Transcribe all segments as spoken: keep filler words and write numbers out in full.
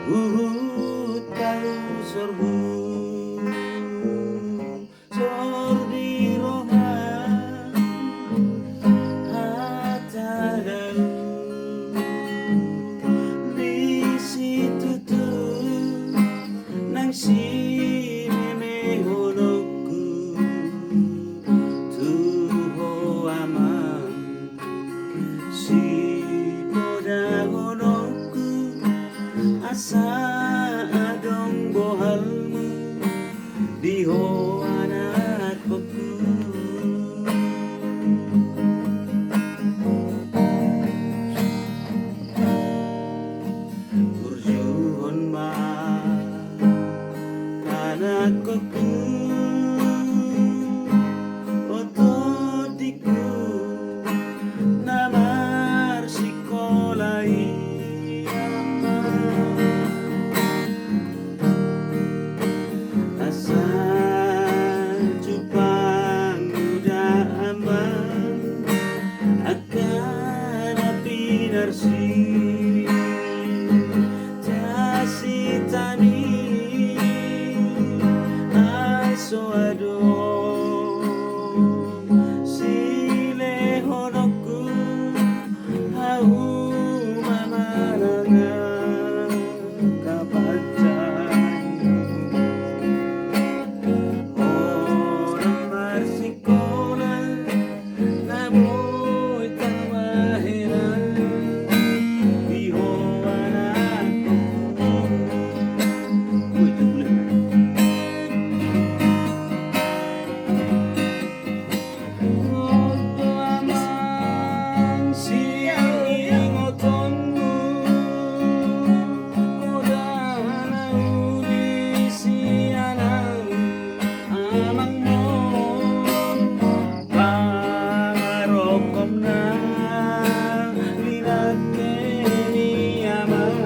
Huhut pausor, husor di roha, hata daun di situtu, nang simemehononku tu ho amang. Sipodahononku asa adong bohalmu di ho anakhonku. Burjuhon ma anakhonku, otondingku na marsikola i, amang. Asa jumpangmu da, amang, angka na pinarsinta-sinta ni, ai so adong silehononku, hauma manang angka pansarian. Holan marsikola na boi tarbahen di ho anakhonku. Oto amang, sian ingotonmu, godang na uli sian au amangmu, pangarokkom na nilangke ni amang.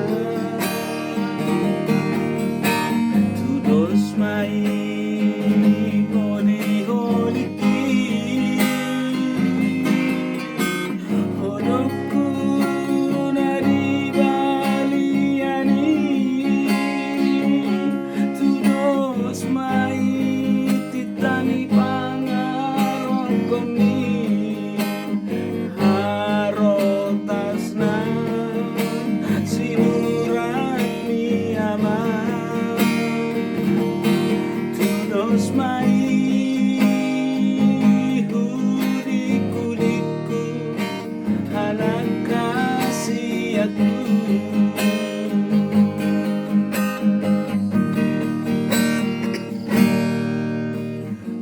Tudos ma i, holi-holingki, holongku na di balian i. Tudos ma i tinta ni pangarokkom i, harotasna sinurat ni amang. Tudos ma i, hulik-hulikku, halak hasianku.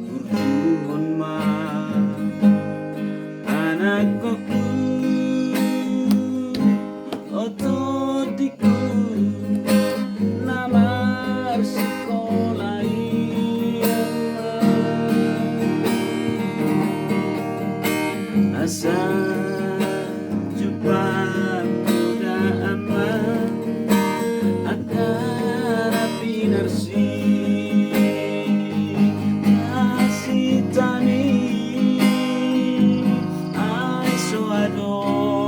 Burjuhon ma anakhonku, otondingku na marsikola i, amang. Asa jumpangmu da, amang, angka na pinarsinta-sinta ni, ai so adong